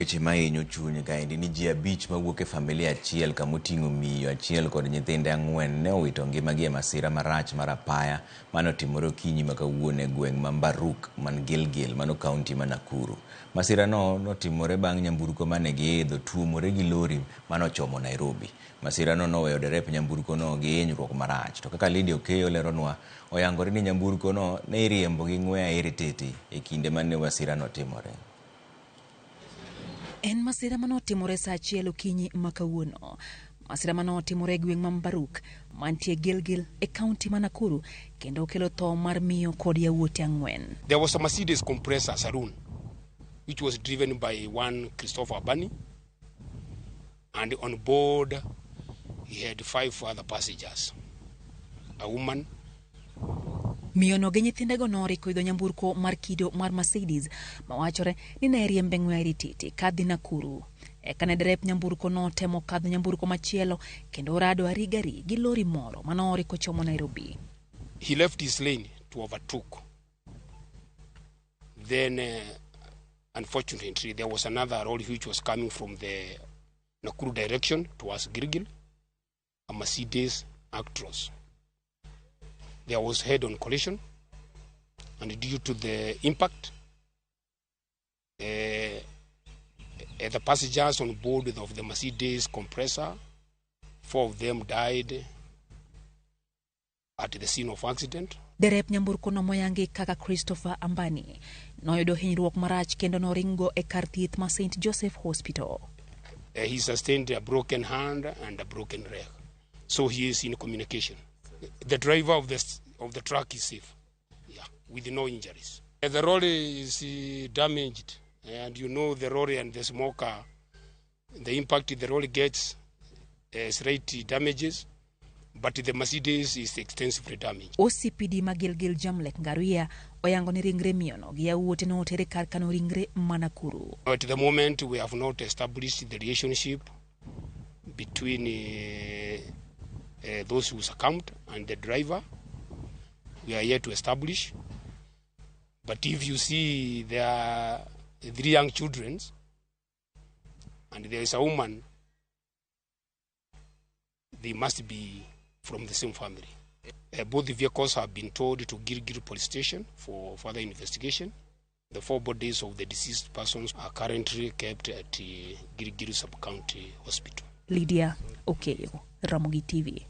Weche mahinyo chuny kaendi ni ji 5 mawuok e familia achiel kama oting'o miyo achiel kod nyithinde 4 ne owito ngimagi e masira marach mar apaya mane otimore okinyi ma kawuono e gweng' ma Mbaruk man Gilgil mano kaunti ma Nakuru. Masirano notimore bang' nyamburko mane giidho tuomore gi lori mane ochomo Nairobi. Masirano noweyo derep nyamburkono gi hinyruok marach. To kaka Lydia Okeyo leronwa, oyangore ni nyamburkono ne iriembo gi ng'we airititi e kinde mane masirano timore. En masira manotimore saa 1 okinyi ma kawuono. Masira manotimore e gweng' ma Mbaruk mantie Gilgil e kaunti ma Nakuru kendo okelo tho mar miyo kod yawuote 4. There was a Mercedes compressor saloon which was driven by one Christopher Abani, and on board he had 5 other passengers, a woman. Miyo no gi nyithindego noriko idho nyamburko mar kido mar Mercedes mawachore ni ne riembe ng'we airititi kadhi Nakuru. Eka ne derep nyamburko notemo kadho nyamburko machielo kendo orado arigari gi lori moro manoriko chomo Nairobi. He left his lane to overtook. Then unfortunately there was another lorry which was coming from the Nakuru direction towards Gilgil, a Mercedes Actros. There was head-on collision, and due to the impact, the passengers on board of the Mercedes compressor, 4 of them died at the scene of accident. Derep nyamburko no moyangi kaka Christopher Ambani noyudo hinyruok marach kendo noringo e kar thieth ma St. Joseph Hospital. He sustained a broken hand and a broken leg, so he is in communication. The driver of the truck is safe, with no injuries. The lorry is damaged, and you know the lorry and the smoker, the impact the lorry gets slight damages, but the Mercedes is extensively damaged. OCPD ma Gilgil Jamlek Ngaruiya oyango ni ringre miyono gi yawuote notere kar kano ringre ma Nakuru. At the moment we have not established the relationship between those who succumbed and the driver. We are yet to establish. But if you see there are 3 young children and there is a woman, they must be from the same family. Both the vehicles have been towed to Gilgil Police Station for further investigation. The 4 bodies of the deceased persons are currently kept at Gilgil Sub-County Hospital. Lydia Okeyo, Ramogi TV.